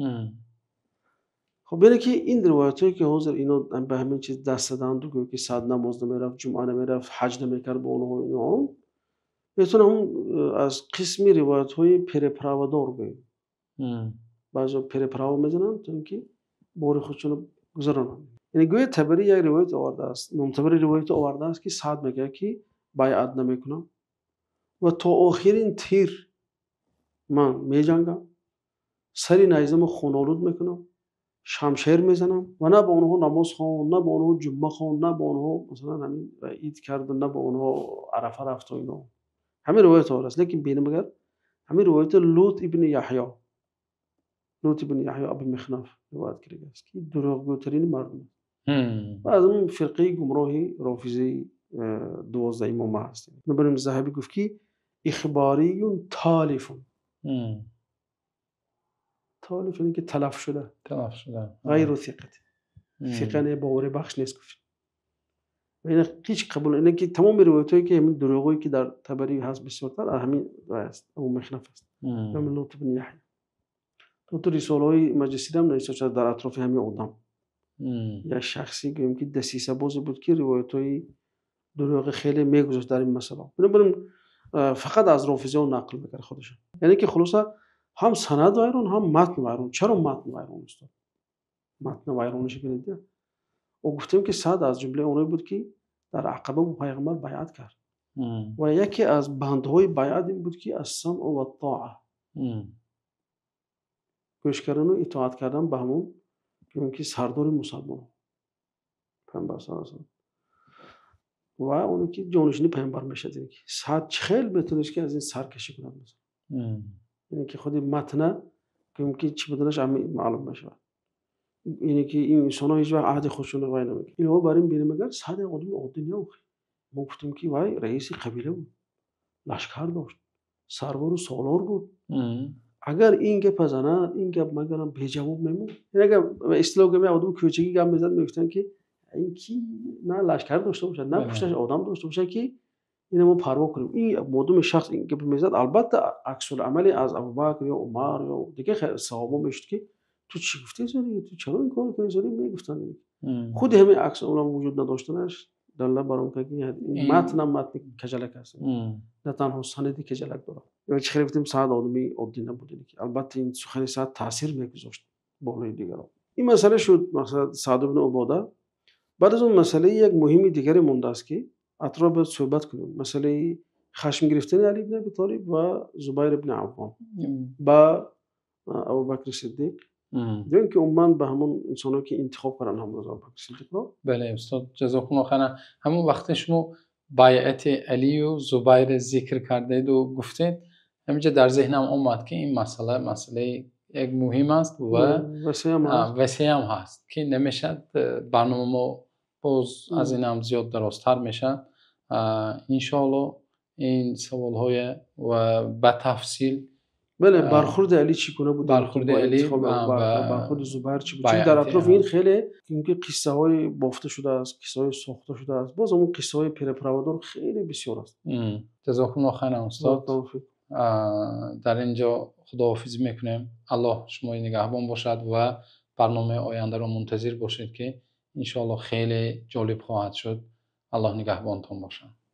Хуб, бубинед ки ин ривоятҳое ки ҳозир инҳо ба ҳамин чиз даст заданд ва гӯянд ки Саъд намоз намерафт, ҷумъа намерафт, ҳаҷ намекард бо онҳо инҳо, метавонам аз қисми ривоятҳои переправадор бигӯем. Баъзеҳо переправа мезананд то инки бори худашонро гузаронанд. Яъне гӯё Табарӣ як ривоят овардааст, Имом Табарӣ ривоят овардааст ки Саъд мегӯяд ки байъат намекунам ва то охирин тир ман меҷангам, сари найзаамро хунолуд мекунам, шамшер мезанам ва на ба онҳо намоз хонд, на ба онҳо ҷумъа хонд, на ба онҳо масалан ҳамин ид кард, на ба онҳо Арафа рафт ва инҳо. Ҳамин ривоят овардааст. Лекин бинем агар ҳамин ривоят Лут ибни Яҳё, Лут ибни Яҳё Абу Михнаф ривоят кардааст ки дурӯғгӯтарин мардум аст. Ва аз он фирқаи гумроҳи рофизии 12 имома ҳаст. Ибн Заҳабӣ гуфт ки ихбориюн толифун. Толиф яъне ки талаф шуда. Талаф шуда. Ғайру сиқат. Сиқа не, бовари бахш нест гуфт. Ин ҳеч қабул, ин ки тамоми ривоятҳое ки ҳамин дурӯғҳое ки дар Табарӣ ҳаст бисёртар аз ҳамин аст, Абу Михнаф аст. Ҳамин Лут ибн Яҳё. То рисолаҳои маҷлисӣ ҳам навишта шуда дар атрофи ҳамин одам. Як шахсе гӯем ки дасисабозе буд ки ривоятҳои дурӯғи хеле мегузошт дар ин масъала. Бинобарин фақат аз рофизиён нақл мекард худашон. Яъне ки хулоса ҳам санад вайрон, ҳам матн вайрон. Чаро матн вайрон устод? Матн вайронаш бинед. Ӯ гуфтем ки Саъд аз ҷумлаи онҳое буд ки дар Ақаба бо паёмбар байъат кард. Ва яке аз бандҳои байъат ин буд ки ас-самъу ват-тоа. Гӯш кардан ва итоат кардан ба ҳамон ки сардори мусалмонон паёмбар саллаллоҳу алайҳи васаллам ва оне ки ҷонишини паёмбар мешавад. Яъне ки Саъд чӣ хел метавонист ки аз ин саркашӣ кунад масалан? Яъне ки худи матна ки чӣ буданаш ҳамин маълум мешавад. Яъне ки ин инсонҳо ҳеҷ вақт аҳди худшонро вай намекунанд. Илова бар ин бинем агар Саъд як одами оддӣ набуд. Мо гуфтем ки вай раиси қабила буд, лашкар дошт, сарвару солор буд. Агар ин гапа занад, ин гап магарам беҷавоб мемонд. Яъне агар ба истилоҳ гӯем, як одами кӯчагӣ гап мезад, мегуфтанд ки ин ки на лашкар дошта бошад, на пушташ одам дошта бошад ки инро мо парво кунем. Ин модуми шахс ин гапа мезад, албатта аксулъамале аз Абубакр ё Умар ё дигар саҳоба мешуд ки ту чӣ гуфтӣ зори, ту чаро ин корро кардӣ зори, мегуфтанд. Худи ҳамин аксулъамал вуҷуд надоштанаш далолат бар он кард ки ин матн ҳам матни каҷалак аст. На танҳо санади каҷалак дорад. Чӣ хеле гуфтем Саъд одами оддӣ набуд, албатта ин сухани Саъд таъсир мегузошт болои дигарон. Ин масъала шуд масалан Саъд ибн Убода. Баъд аз он масъалаи як муҳими дигаре мондааст ки атроф бояд суҳбат кунем. Масъалаи хашм гирифтани Алӣ ибн Абӣ Толиб ва Зубайр ибн Аввом ба Абӯбакр Сиддиқ Ё ки умуман ба ҳамон инсоне ки интихоб карданд ҳамроз Абубакр Сиддиқро. Бале, устод, ҷазокумуллоҳ хайран. Ҳамон вақте шумо байъати Алию Зубайра зикр кардеду гуфтед, ҳаминҷа дар зеҳнам омад, ки ин масъала масъалаи як муҳим аст ва васеъам ҳаст, ки намешавад, барномаи мо боз аз ин ҳам зиёд дарозтар мешавад. Иншоаллоҳ, ин саволҳое ва ба тафсил. Бале, бархурди Али чӣ гуна буд? Бархурди Али бархурди Зубайр чӣ буд? Чун дар атрофи ин хеле ки қиссаҳои бофта шудааст, қиссаҳои сохта шудааст. Боз ҳамон қиссаҳои переправадор хеле бисёр аст. Ҷазокумуллоҳ хайран, устод. Дар ин ҷо худоҳофизӣ мекунем. Аллоҳ шумои нигаҳбон бошад ва барномаи ояндаро мунтазир бошед, ки иншоаллоҳ хеле ҷолиб хоҳад шуд. Аллоҳ нигаҳбонтон бошад.